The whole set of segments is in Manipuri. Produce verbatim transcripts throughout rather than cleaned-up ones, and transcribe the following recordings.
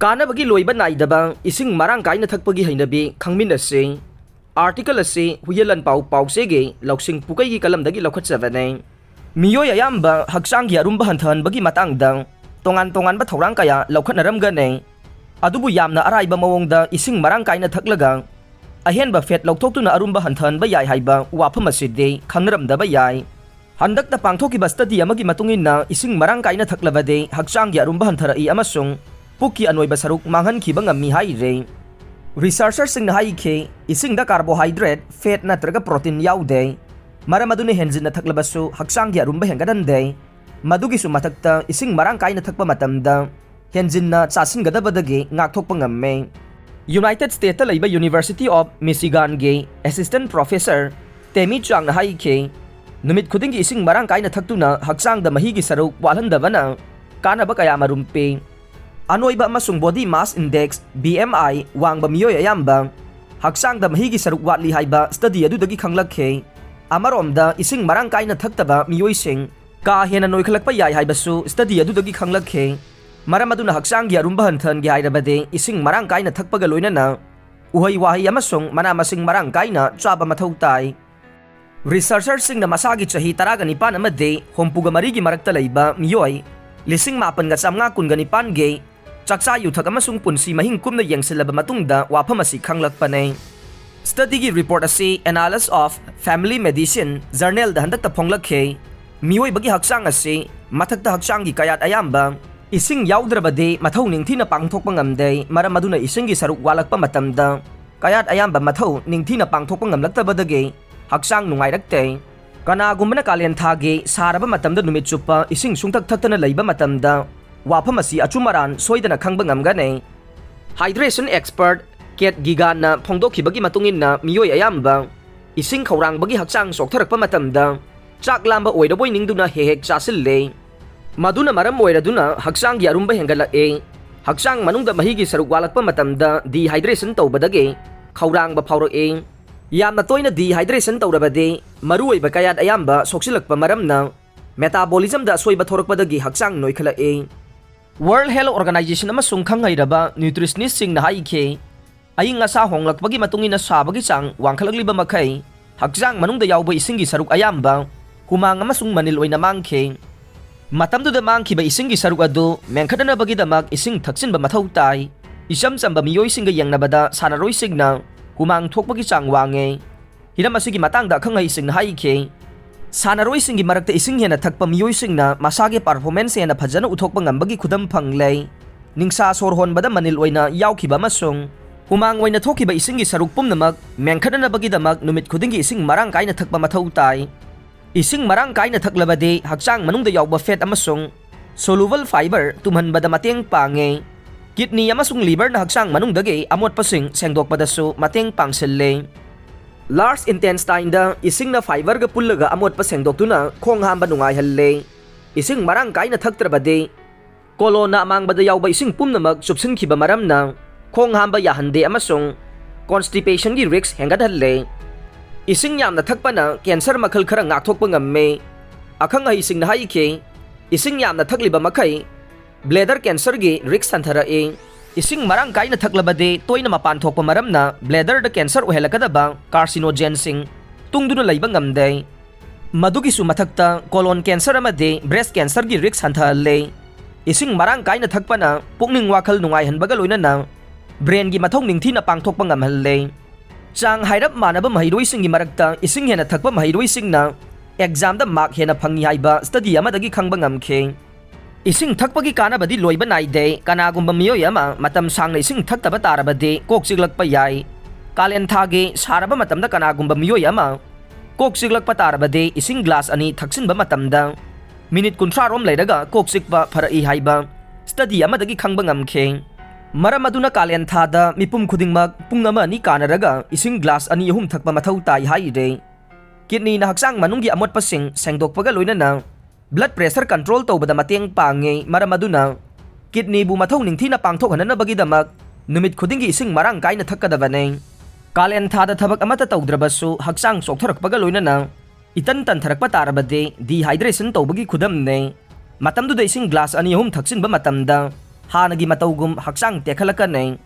ꯀꯥꯟꯅꯕꯒꯤ ꯂꯣꯏꯕ ꯅꯥꯏꯗꯕ ꯏꯁꯤꯡ ꯃꯔꯥꯡ ꯀꯥꯏꯅ ꯊꯛꯄꯒꯤ ꯍꯩꯅꯕꯤ ꯈꯪꯃꯤꯟꯅꯁꯤ꯫ Article ꯑꯁꯤ ꯍꯨꯌꯦꯟ ꯂꯥꯟꯄꯥꯎ ꯄꯥꯎꯆꯦꯒꯤ ꯂꯧꯁꯤꯡ ꯄꯨꯀꯩꯒꯤ ꯀꯂꯝꯗꯒꯤ ꯂꯧꯈꯠꯆꯕꯅꯤ꯫ ꯃꯤꯑꯣꯏ ꯑꯌꯥꯝꯕ ꯍꯛꯆꯥꯡꯒꯤ ꯑꯔꯨꯝꯕ ꯍꯟꯊꯍꯟꯕꯒꯤ ꯃꯇꯥꯡꯗ ꯇꯣꯉꯥꯟ ꯇꯣꯉꯥꯟꯕ ꯊꯧꯔꯥꯡ ꯀꯌꯥ ꯂꯧꯈꯠꯅꯔꯝꯒꯅꯤ꯫ ꯑꯗꯨꯕꯨ ꯌꯥꯝꯅ ꯑꯔꯥꯏꯕ ꯃꯑꯣꯡꯗ ꯏꯁꯤꯡ ꯃꯔꯥꯡ ꯀꯥꯏꯅ ꯊꯛꯂꯒ ꯑꯍꯦꯟꯕ fat ꯂꯧꯊꯣꯛꯇꯨꯅ ꯑꯔꯨꯝꯕ ꯍꯟꯊꯍꯟꯕ ꯌꯥꯏ ꯍꯥꯏꯕ ꯋꯥꯐꯝ ꯑꯁꯤꯗꯤ ꯈꯪꯅꯔꯝꯗꯕ ꯌꯥꯏ꯫ ꯍꯟꯗꯛꯇ ꯄꯥꯡꯊꯣꯛꯈꯤꯕ study ꯑꯃꯒꯤ ꯃꯇꯨꯡ ꯏꯟꯅ ꯏꯁꯤꯡ ꯃꯔꯥꯡ ꯀꯥꯏꯅ ꯊꯛꯂꯕꯗꯤ ꯍꯛꯆꯥꯡꯒꯤ ꯑꯔꯨꯝꯕ ꯍꯟꯊꯔꯛꯏ ꯑꯃꯁꯨꯡ ꯄꯨꯛꯀꯤ ꯑꯅꯣꯏꯕ ꯁꯔꯨꯛ ꯃꯥꯡꯍꯟꯈꯤꯕ ꯉꯝꯃꯤ ꯍꯥꯏꯔꯤ꯫ Researcherꯁꯤꯡꯅ ꯍꯥꯏꯈꯤ, ꯏꯁꯤꯡꯗ carbohydrate, fat ꯅꯠꯇ꯭ꯔꯒ protein ꯌꯥꯎꯗꯦ꯫ ꯃꯔꯝ ꯑꯗꯨꯅ ꯍꯦꯟꯖꯤꯟꯅ ꯊꯛꯂꯕꯁꯨ ꯍꯛꯆꯥꯡꯒꯤ ꯑꯔꯨꯝꯕ ꯍꯦꯟꯒꯠꯍꯟꯗꯦ꯫ ꯃꯗꯨꯒꯤꯁꯨ ꯃꯊꯛꯇ ꯏꯁꯤꯡ ꯃꯔꯥꯡ ꯀꯥꯏꯅ ꯊꯛꯄ ꯃꯇꯝꯗ ꯍꯦꯟꯖꯤꯟꯅ ꯆꯥꯁꯤꯟꯒꯗꯕꯗꯒꯤ ꯉꯥꯛꯊꯣꯛꯄ ꯉꯝꯃꯦ꯫ United States ꯂꯩꯕ University of Michiganꯒꯤ assistant professor Tammy Changꯅ ꯍꯥꯏꯈꯤ, ꯅꯨꯃꯤꯠ ꯈꯨꯗꯤꯡꯒꯤ ꯏꯁꯤꯡ ꯃꯔꯥꯡ ꯀꯥꯏꯅ ꯊꯛꯇꯨꯅ ꯍꯛꯆꯥꯡꯗ ꯃꯍꯤꯒꯤ ꯁꯔꯨꯛ ꯋꯥꯠꯍꯟꯗꯕꯅ ꯀꯥꯟꯅꯕ ꯀꯌꯥꯃꯔꯨꯝ ꯄꯤ꯫ ꯑꯅꯣꯏꯕ ꯑꯃꯁꯨꯡ body mass index, B M I, ꯋꯥꯡꯕ ꯃꯤꯑꯣꯏ ꯑꯌꯥꯝꯕ ꯍꯛꯆꯥꯡꯗ ꯃꯍꯤꯒꯤ ꯁꯔꯨꯛ ꯋꯥꯠꯂꯤ ꯍꯥꯏꯕ study ꯑꯗꯨꯗꯒꯤ ꯈꯪꯂꯛꯈꯤ꯫ ꯑꯃꯔꯣꯝꯗ, ꯏꯁꯤꯡ ꯃꯔꯥꯡ ꯀꯥꯏꯅ ꯊꯛꯇꯕ ꯃꯤꯑꯣꯏꯁꯤꯡ ꯀꯥ ꯍꯦꯟꯅ ꯅꯣꯏꯈꯠꯂꯛꯄ ꯌꯥꯏ ꯍꯥꯏꯕꯁꯨ study ꯑꯗꯨꯗꯒꯤ ꯈꯪꯂꯛꯈꯤ꯫ ꯃꯔꯝ ꯑꯗꯨꯅ ꯍꯛꯆꯥꯡꯒꯤ ꯑꯔꯨꯝꯕ ꯍꯟꯊꯍꯟꯒꯦ ꯍꯥꯏꯔꯕꯗꯤ ꯏꯁꯤꯡ ꯃꯔꯥꯡ ꯀꯥꯏꯅ ꯊꯛꯄꯒ ꯂꯣꯏꯅꯅ ꯎꯍꯩ ꯋꯥꯍꯩ ꯑꯃꯁꯨꯡ ꯃꯅꯥ ꯃꯁꯤꯡ ꯃꯔꯥꯡ ꯀꯥꯏꯅ ꯆꯥꯕ ꯃꯊꯧ ꯇꯥꯏ꯫ Researcherꯁꯤꯡꯅ ꯃꯁꯥꯒꯤ ꯆꯍꯤ ꯇꯔꯥꯒ ꯅꯤꯄꯥꯟ ꯑꯃꯗꯤ ꯍꯨꯝꯐꯨꯒ ꯃꯔꯤꯒꯤ ꯃꯔꯛꯇ ꯂꯩꯕ ꯃꯤꯑꯣꯏ ꯂꯤꯁꯤꯡ ꯃꯥꯄꯟꯒ ꯆꯥꯝꯃꯉꯥ ꯀꯨꯟꯒ ꯅꯤꯄꯥꯟꯒꯤ ꯆꯥꯛꯆꯥ ꯌꯨꯊꯛ ꯑꯃꯁꯨꯡ ꯄꯨꯟꯁꯤ ꯃꯍꯤꯡ ꯀꯨꯞꯅ ꯌꯦꯡꯁꯤꯜꯂꯕ ꯃꯇꯨꯡꯗ ꯋꯥꯐꯝ ꯑꯁꯤ ꯈꯪꯂꯛꯄꯅꯤ꯫ Studyꯒꯤ report ꯑꯁꯤ Annals of Family Medicine journalꯗ ꯍꯟꯗꯛꯇ ꯐꯣꯡꯂꯛꯈꯤ꯫ ꯃꯤꯑꯣꯏꯕꯒꯤ ꯍꯛꯆꯥꯡ ꯑꯁꯤ ꯃꯊꯛꯇ ꯍꯛꯆꯥꯡꯒꯤ ꯀꯌꯥꯠ ꯑꯌꯥꯝꯕ ꯏꯁꯤꯡ ꯌꯥꯎꯗ꯭ꯔꯕꯗꯤ ꯃꯊꯧ ꯅꯤꯡꯊꯤꯅ ꯄꯥꯡꯊꯣꯛꯄ ꯉꯝꯗꯦ꯫ ꯃꯔꯝ ꯑꯗꯨꯅ ꯏꯁꯤꯡꯒꯤ ꯁꯔꯨꯛ ꯋꯥꯠꯂꯛꯄ ꯃꯇꯝꯗ ꯀꯌꯥꯠ ꯑꯌꯥꯝꯕ ꯃꯊꯧ ꯅꯤꯡꯊꯤꯅ ꯄꯥꯡꯊꯣꯛꯄ ꯉꯝꯂꯛꯇꯕꯗꯒꯤ ꯍꯛꯆꯥꯡ ꯅꯨꯡꯉꯥꯏꯔꯛꯇꯦ꯫ ꯀꯅꯥꯒꯨꯝꯕꯅ ꯀꯥꯂꯦꯟ ꯊꯥꯒꯤ ꯁꯥꯔꯕ ꯃꯇꯝꯗ ꯅꯨꯃꯤꯠ ꯆꯨꯞꯄ ꯏꯁꯤꯡ ꯁꯨꯡꯊꯛ ꯊꯛꯇꯅ ꯂꯩꯕ ꯃꯇꯝꯗ ꯋꯥꯐꯝ ꯑꯁꯤ ꯑꯆꯨꯝ ꯑꯔꯥꯟ ꯁꯣꯏꯗꯅ ꯈꯪꯕ ꯉꯝꯒꯅꯤ꯫ Hydration expert Kate Geogheganꯅ ꯐꯣꯡꯗꯣꯛꯈꯤꯕꯒꯤ ꯃꯇꯨꯡ ꯏꯟꯅ, ꯃꯤꯑꯣꯏ ꯑꯌꯥꯝꯕ ꯏꯁꯤꯡ ꯈꯧꯔꯥꯡꯕꯒꯤ ꯍꯛꯆꯥꯡ ꯆꯣꯛꯊꯔꯛꯄ ꯃꯇꯝꯗ ꯆꯥꯛ ꯂꯥꯝꯕ ꯑꯣꯏꯔꯕꯣꯏ ꯅꯤꯡꯗꯨꯅ ꯍꯦꯛ ꯍꯦꯛ ꯆꯥꯁꯤꯜꯂꯤ꯫ ꯃꯗꯨꯅ ꯃꯔꯝ ꯑꯣꯏꯔꯗꯨꯅ ꯍꯛꯆꯥꯡꯒꯤ ꯑꯔꯨꯝꯕ ꯍꯦꯟꯒꯠꯂꯛꯏ꯫ ꯍꯛꯆꯥꯡ ꯃꯅꯨꯡꯗ ꯃꯍꯤꯒꯤ ꯁꯔꯨꯛ ꯋꯥꯠꯂꯛꯄ ꯃꯇꯝꯗ dehydration ꯇꯧꯕꯗꯒꯤ ꯈꯧꯔꯥꯡꯕ ꯐꯥꯎꯔꯛꯏ꯫ ꯌꯥꯝꯅ ꯇꯣꯏꯅ dehydration ꯇꯧꯔꯕꯗꯤ ꯃꯔꯨꯑꯣꯏꯕ ꯀꯌꯥꯠ ꯑꯌꯥꯝꯕ ꯁꯣꯛꯆꯤꯜꯂꯛꯄ ꯃꯔꯝꯅ metabolismꯗ ꯑꯁꯣꯏꯕ ꯊꯣꯔꯛꯄꯗꯒꯤ ꯍꯛꯆꯥꯡ ꯅꯣꯏꯈꯠꯂꯛꯏ꯫ World Health Organization ꯑꯃꯁꯨꯡ ꯈꯪꯍꯩꯔꯕ nutritionistꯁꯤꯡꯅ ꯍꯥꯏꯈꯤ, ꯑꯏꯪ ꯑꯁꯥ ꯍꯣꯡꯂꯛꯄꯒꯤ ꯃꯇꯨꯡ ꯏꯟꯅ ꯁꯥꯕꯒꯤ ꯆꯥꯡ ꯋꯥꯡꯈꯠꯂꯛꯂꯤꯕ ꯃꯈꯩ, ꯍꯛꯆꯥꯡ ꯃꯅꯨꯡꯗ ꯌꯥꯎꯕ ꯏꯁꯤꯡꯒꯤ ꯁꯔꯨꯛ ꯑꯌꯥꯝꯕ ꯍꯨꯃꯥꯡ ꯑꯃꯁꯨꯡ ꯃꯅꯤꯜ ꯑꯣꯏꯅ ꯃꯥꯡꯈꯤ꯫ ꯃꯇꯝꯗꯨꯗ ꯃꯥꯡꯈꯤꯕ ꯏꯁꯤꯡꯒꯤ ꯁꯔꯨꯛ ꯑꯗꯨ ꯃꯦꯟꯈꯠꯅꯅꯕꯒꯤꯗꯃꯛ ꯏꯁꯤꯡ ꯊꯛꯆꯤꯟꯕ ꯃꯊꯧ ꯇꯥꯏ꯫ ꯏꯆꯝ ꯆꯝꯕ ꯃꯤꯑꯣꯏꯁꯤꯡꯒ ꯌꯦꯡꯅꯕꯗ, ꯁꯥꯟꯅꯔꯣꯏꯁꯤꯡꯅ ꯍꯨꯃꯥꯡ ꯊꯣꯛꯄꯒꯤ ꯆꯥꯡ ꯋꯥꯡꯉꯦ꯫ ꯍꯤꯔꯝ ꯑꯁꯤꯒꯤ ꯃꯇꯥꯡꯗ ꯑꯈꯪ ꯑꯍꯩꯁꯤꯡꯅ ꯍꯥꯏꯈꯤ, ꯁꯥꯟꯅꯔꯣꯏꯁꯤꯡꯒꯤ ꯃꯔꯛꯇ ꯏꯁꯤꯡ ꯍꯦꯟꯅ ꯊꯛꯄ ꯃꯤꯑꯣꯏꯁꯤꯡꯅ ꯃꯁꯥꯒꯤ performance ꯍꯦꯟꯅ ꯐꯖꯅ ꯎꯠꯊꯣꯛꯄ ꯉꯝꯕꯒꯤ ꯈꯨꯗꯝ ꯐꯪꯂꯦ꯫ ꯅꯤꯡꯁꯥ ꯁꯣꯔ ꯍꯣꯟꯕꯗ ꯃꯅꯤꯜ ꯑꯣꯏꯅ ꯌꯥꯎꯈꯤꯕ ꯑꯃꯁꯨꯡ ꯍꯨꯃꯥꯡ ꯑꯣꯏꯅ ꯊꯣꯛꯈꯤꯕ ꯏꯁꯤꯡꯒꯤ ꯁꯔꯨꯛ ꯄꯨꯝꯅꯃꯛ ꯃꯦꯟꯈꯠꯅꯅꯕꯒꯤꯗꯃꯛ ꯅꯨꯃꯤꯠ ꯈꯨꯗꯤꯡꯒꯤ ꯏꯁꯤꯡ ꯃꯔꯥꯡ ꯀꯥꯏꯅ ꯊꯛꯄ ꯃꯊꯧ ꯇꯥꯏ꯫ ꯏꯁꯤꯡ ꯃꯔꯥꯡ ꯀꯥꯏꯅ ꯊꯛꯂꯕꯗꯤ ꯍꯛꯆꯥꯡ ꯃꯅꯨꯡꯗ ꯌꯥꯎꯕ fat ꯑꯃꯁꯨꯡ soluble fiber ꯇꯨꯝꯍꯟꯕꯗ ꯃꯇꯦꯡ ꯄꯥꯡꯉꯤ꯫ Kidney ꯑꯃꯁꯨꯡ liverꯅ ꯍꯛꯆꯥꯡ ꯃꯅꯨꯡꯗꯒꯤ ꯑꯃꯣꯠꯄꯁꯤꯡ ꯁꯦꯡꯗꯣꯛꯄꯗꯁꯨ ꯃꯇꯦꯡ ꯄꯥꯡꯁꯤꯜꯂꯤ꯫ Large intestineꯗ ꯏꯁꯤꯡꯅ fiberꯒ ꯄꯨꯜꯂꯒ ꯑꯃꯣꯠꯄ ꯁꯦꯡꯗꯣꯛꯇꯨꯅ ꯈꯣꯡ ꯍꯥꯝꯕ ꯅꯨꯡꯉꯥꯏꯍꯜꯂꯤ꯫ ꯏꯁꯤꯡ ꯃꯔꯥꯡ ꯀꯥꯏꯅ ꯊꯛꯇ꯭ꯔꯕꯗꯤ, colonꯅ ꯑꯃꯥꯡꯕꯗ ꯌꯥꯎꯕ ꯏꯁꯤꯡ ꯄꯨꯝꯅꯃꯛ ꯆꯨꯞꯁꯤꯟꯈꯤꯕ ꯃꯔꯝꯅ ꯈꯣꯡ ꯍꯥꯝꯕ ꯌꯥꯍꯟꯗꯦ ꯑꯃꯁꯨꯡ constipationꯒꯤ risk ꯍꯦꯟꯒꯠꯍꯜꯂꯦ꯫ ꯏꯁꯤꯡ ꯌꯥꯝꯅ ꯊꯛꯄꯅ cancer ꯃꯈꯜ ꯈꯔ ꯉꯥꯛꯊꯣꯛꯄ ꯉꯝꯃꯤ꯫ ꯑꯈꯪ ꯑꯍꯩꯁꯤꯡꯅ ꯍꯥꯏꯈꯤ, ꯏꯁꯤꯡ ꯌꯥꯝꯅ ꯊꯛꯂꯤꯕ ꯃꯈꯩ bladder cancerꯒꯤ risk ꯍꯟꯊꯔꯛꯏ꯫ ꯏꯁꯤꯡ ꯃꯔꯥꯡ ꯀꯥꯏꯅ ꯊꯛꯂꯕꯗꯤ ꯇꯣꯏꯅ ꯃꯄꯥꯟ ꯊꯣꯛꯄ ꯃꯔꯝꯅ bladderꯗ cancer ꯑꯣꯏꯍꯜꯂꯛꯀꯗꯕ carcinogenꯁꯤꯡ ꯇꯨꯡꯗꯨꯅ ꯂꯩꯕ ꯉꯝꯗꯦ꯫ ꯃꯗꯨꯒꯤꯁꯨ ꯃꯊꯛꯇ, colon cancer ꯑꯃꯗꯤ breast cancerꯒꯤ risk ꯍꯟꯊꯍꯜꯂꯦ꯫ ꯏꯁꯤꯡ ꯃꯔꯥꯡ ꯀꯥꯏꯅ ꯊꯛꯄꯅ ꯄꯨꯛꯅꯤꯡ ꯋꯥꯈꯜ ꯅꯨꯡꯉꯥꯏꯍꯟꯕꯒ ꯂꯣꯏꯅꯅ brainꯒꯤ ꯃꯊꯧ ꯅꯤꯡꯊꯤꯅ ꯄꯥꯡꯊꯣꯛꯄ ꯉꯝꯍꯜꯂꯦ꯫ ꯆꯥꯡ ꯍꯥꯏꯔꯞ ꯃꯥꯟꯅꯕ ꯃꯍꯩꯔꯣꯏꯁꯤꯡꯒꯤ ꯃꯔꯛꯇ ꯏꯁꯤꯡ ꯍꯦꯟꯅ ꯊꯛꯄ ꯃꯍꯩꯔꯣꯏꯁꯤꯡꯅ examꯗ mark ꯍꯦꯟꯅ ꯐꯪꯏ ꯍꯥꯏꯕ study ꯑꯃꯗꯒꯤ ꯈꯪꯕ ꯉꯝꯈꯤ꯫ ꯏꯁꯤꯡ ꯊꯛꯄꯒꯤ ꯀꯥꯟꯅꯕꯗꯤ ꯂꯣꯏꯕ ꯅꯥꯏꯗꯦ꯫ ꯀꯅꯥꯒꯨꯝꯕ ꯃꯤꯑꯣꯏ ꯑꯃ ꯃꯇꯝ ꯁꯥꯡꯅ ꯏꯁꯤꯡ ꯊꯛꯇꯕ ꯇꯥꯔꯕꯗꯤ ꯀꯣꯛ ꯆꯤꯛꯂꯛꯄ ꯌꯥꯏ꯫ ꯀꯥꯂꯦꯟ ꯊꯥꯒꯤ ꯁꯥꯔꯕ ꯃꯇꯝꯗ ꯀꯅꯥꯒꯨꯝꯕ ꯃꯤꯑꯣꯏ ꯑꯃ ꯀꯣꯛ ꯆꯤꯛꯂꯛꯄ ꯇꯥꯔꯕꯗꯤ ꯏꯁꯤꯡ glass ꯑꯅꯤ ꯊꯛꯆꯤꯟꯕ ꯃꯇꯝꯗ minute ꯀꯨꯟꯊ꯭ꯔꯥ ꯔꯣꯝ ꯂꯩꯔꯒ ꯀꯣꯛ ꯆꯤꯛꯄ ꯐꯔꯛꯏ ꯍꯥꯏꯕ study ꯑꯃꯗꯒꯤ ꯈꯪꯕ ꯉꯝꯈꯤ꯫ ꯃꯔꯝ ꯑꯗꯨꯅ ꯀꯥꯂꯦꯟ ꯊꯥꯗ ꯃꯤꯄꯨꯝ ꯈꯨꯗꯤꯡꯃꯛ ꯄꯨꯡ ꯑꯃ ꯑꯅꯤ ꯀꯥꯟꯅꯔꯒ ꯏꯁꯤꯡ glass ꯑꯅꯤ ꯑꯍꯨꯝ ꯊꯛꯄ ꯃꯊꯧ ꯇꯥꯏ ꯍꯥꯏꯔꯤ꯫ Kidneyꯅ ꯍꯛꯆꯥꯡ ꯃꯅꯨꯡꯒꯤ ꯑꯃꯣꯠꯄꯁꯤꯡ ꯁꯦꯡꯗꯣꯛꯄꯒ ꯂꯣꯏꯅꯅ blood pressure control ꯇꯧꯕꯗ ꯃꯇꯦꯡ ꯄꯥꯡꯉꯤ꯫ ꯃꯔꯝ ꯑꯗꯨꯅ kidneyꯕꯨ ꯃꯊꯧ ꯅꯤꯡꯊꯤꯅ ꯄꯥꯡꯊꯣꯛꯍꯟꯅꯅꯕꯒꯤꯗꯃꯛ ꯅꯨꯃꯤꯠ ꯈꯨꯗꯤꯡꯒꯤ ꯏꯁꯤꯡ ꯃꯔꯥꯡ ꯀꯥꯏꯅ ꯊꯛꯀꯗꯕꯅꯤ꯫ ꯀꯥꯂꯦꯟ ꯊꯥꯗ ꯊꯕꯛ ꯑꯃꯠꯇ ꯇꯧꯗ꯭ꯔꯕꯁꯨ ꯍꯛꯆꯥꯡ ꯆꯣꯛꯊꯔꯛꯄꯒ ꯂꯣꯏꯅꯅ ꯏꯇꯟ ꯇꯟꯊꯔꯛꯄ ꯇꯥꯔꯕꯗꯤ dehydration ꯇꯧꯕꯒꯤ ꯈꯨꯗꯝꯅꯤ꯫ ꯃꯇꯝꯗꯨꯗ ꯏꯁꯤꯡ ꯒ꯭ꯂꯥꯁ ꯑꯅꯤ ꯑꯍꯨꯝ ꯊꯛꯆꯤꯟꯕ ꯃꯇꯝꯗ ꯍꯥꯟꯅꯒꯤ ꯃꯇꯧꯒꯨꯝ ꯍꯛꯆꯥꯡ ꯇꯦꯛꯈꯠꯂꯛꯀꯅꯤ꯫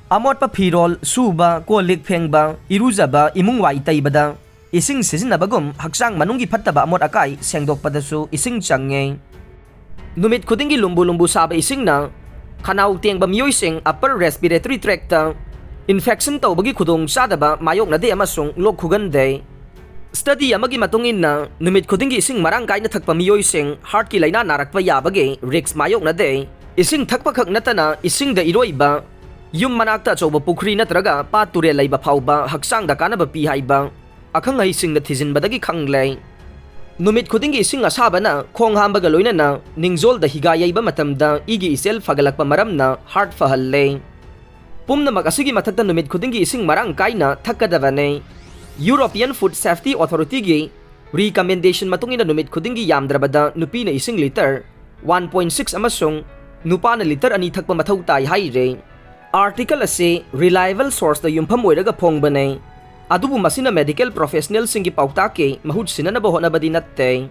ꯑꯃꯣꯠꯄ ꯐꯤꯔꯣꯜ ꯁꯨꯕ, ꯀꯣꯜ ꯂꯤꯛ ꯐꯦꯡꯕ, ꯏꯔꯨꯖꯕ, ꯏꯃꯨꯡ ꯋꯥꯏ ꯇꯩꯕꯗ ꯏꯁꯤꯡ ꯁꯤꯖꯤꯟꯅꯕꯒꯨꯝ ꯍꯛꯆꯥꯡ ꯃꯅꯨꯡꯒꯤ ꯐꯠꯇꯕ ꯑꯃꯣꯠ ꯑꯀꯥꯏ ꯁꯦꯡꯗꯣꯛꯄꯗꯁꯨ ꯏꯁꯤꯡ ꯆꯪꯉꯤ꯫ ꯅꯨꯃꯤꯠ ꯈꯨꯗꯤꯡꯒꯤ ꯂꯨꯝꯕꯨ ꯂꯨꯝꯕꯨ ꯁꯥꯕ ꯏꯁꯤꯡꯅ ꯈꯅꯥꯎ ꯇꯦꯡꯕ ꯃꯤꯑꯣꯏꯁꯤꯡ, upper respiratory tract, infection ꯇꯧꯕꯒꯤ ꯈꯨꯗꯣꯡꯆꯥꯗꯕ ꯃꯥꯌꯣꯛꯅꯗꯦ ꯑꯃꯁꯨꯡ ꯂꯣꯛ ꯈꯨꯒꯟꯗꯦ꯫ Study ꯑꯃꯒꯤ ꯃꯇꯨꯡ ꯏꯟꯅ, ꯅꯨꯃꯤꯠ ꯈꯨꯗꯤꯡꯒꯤ ꯏꯁꯤꯡ ꯃꯔꯥꯡ ꯀꯥꯏꯅ ꯊꯛꯄ ꯃꯤꯑꯣꯏꯁꯤꯡ heart ꯀꯤ ꯂꯥꯏꯅꯥ ꯅꯥꯔꯛꯄ ꯌꯥꯕꯒꯤ risk ꯃꯥꯌꯣꯛꯅꯗꯦ꯫ ꯏꯁꯤꯡ ꯊꯛꯄ ꯈꯛ ꯅꯠꯇꯅ, ꯏꯁꯤꯡꯗ ꯏꯔꯣꯏꯕ, ꯌꯨꯝ ꯃꯅꯥꯛꯇ ꯑꯆꯧꯕ ꯄꯨꯈ꯭ꯔꯤ ꯅꯠꯇ꯭ꯔꯒ ꯄꯥꯠ ꯇꯨꯔꯦꯜ ꯂꯩꯕ ꯐꯥꯎꯕ ꯍꯛꯆꯥꯡꯗ ꯀꯥꯟꯅꯕ ꯄꯤ ꯍꯥꯏꯕ ꯑꯈꯪ ꯑꯍꯩꯁꯤꯡꯅ ꯊꯤꯖꯤꯟꯕꯗꯒꯤ ꯈꯪꯂꯦ꯫ ꯅꯨꯃꯤꯠ ꯈꯨꯗꯤꯡꯒꯤ ꯏꯁꯤꯡ ꯑꯁꯥꯕꯅ ꯈꯣꯡ ꯍꯥꯝꯕꯒ ꯂꯣꯏꯅꯅ ꯅꯤꯡꯖꯣꯜꯗ ꯍꯤꯒꯥ ꯌꯩꯕ ꯃꯇꯝꯗ ꯏꯒꯤ ꯏꯆꯦꯜ ꯐꯒꯠꯂꯛꯄ ꯃꯔꯝꯅ heart ꯐꯍꯜꯂꯦ꯫ ꯄꯨꯝꯅꯃꯛ ꯑꯁꯤꯒꯤ ꯃꯊꯛꯇ ꯅꯨꯃꯤꯠ ꯈꯨꯗꯤꯡꯒꯤ ꯏꯁꯤꯡ ꯃꯔꯥꯡ ꯀꯥꯏꯅ ꯊꯛꯀꯗꯕꯅꯤ꯫ European Food Safety Authority ꯒꯤ recommendation ꯃꯇꯨꯡ ꯏꯟꯅ ꯅꯨꯃꯤꯠ ꯈꯨꯗꯤꯡꯒꯤ ꯌꯥꯝꯗ꯭ꯔꯕꯗ ꯅꯨꯄꯤꯅ ꯏꯁꯤꯡ litre one point six ꯑꯃꯁꯨꯡ ꯅꯨꯄꯥꯅ litre ꯑꯅꯤ ꯊꯛꯄ ꯃꯊꯧ ꯇꯥꯏ ꯍꯥꯏꯔꯦ꯫ Article ꯑꯁꯤ reliable source ꯇ ꯌꯨꯝꯐꯝ ꯑꯣꯏꯔꯒ ꯐꯣꯡꯕꯅꯦ, ꯑꯗꯨꯕꯨ ꯃꯁꯤꯅ medical professional ꯁꯤꯡꯒꯤ ꯄꯥꯎꯇꯥꯛꯀꯤ ꯃꯍꯨꯠ ꯁꯤꯟꯅꯅꯕ ꯍꯣꯠꯅꯕꯗꯤ ꯅꯠꯇꯦ꯫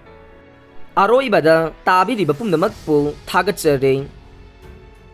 ꯑꯔꯣꯏꯕꯗ ꯇꯥꯕꯤꯔꯤꯕ ꯄꯨꯝꯅꯃꯛꯄꯨ ꯊꯥꯒꯠꯆꯔꯤ꯫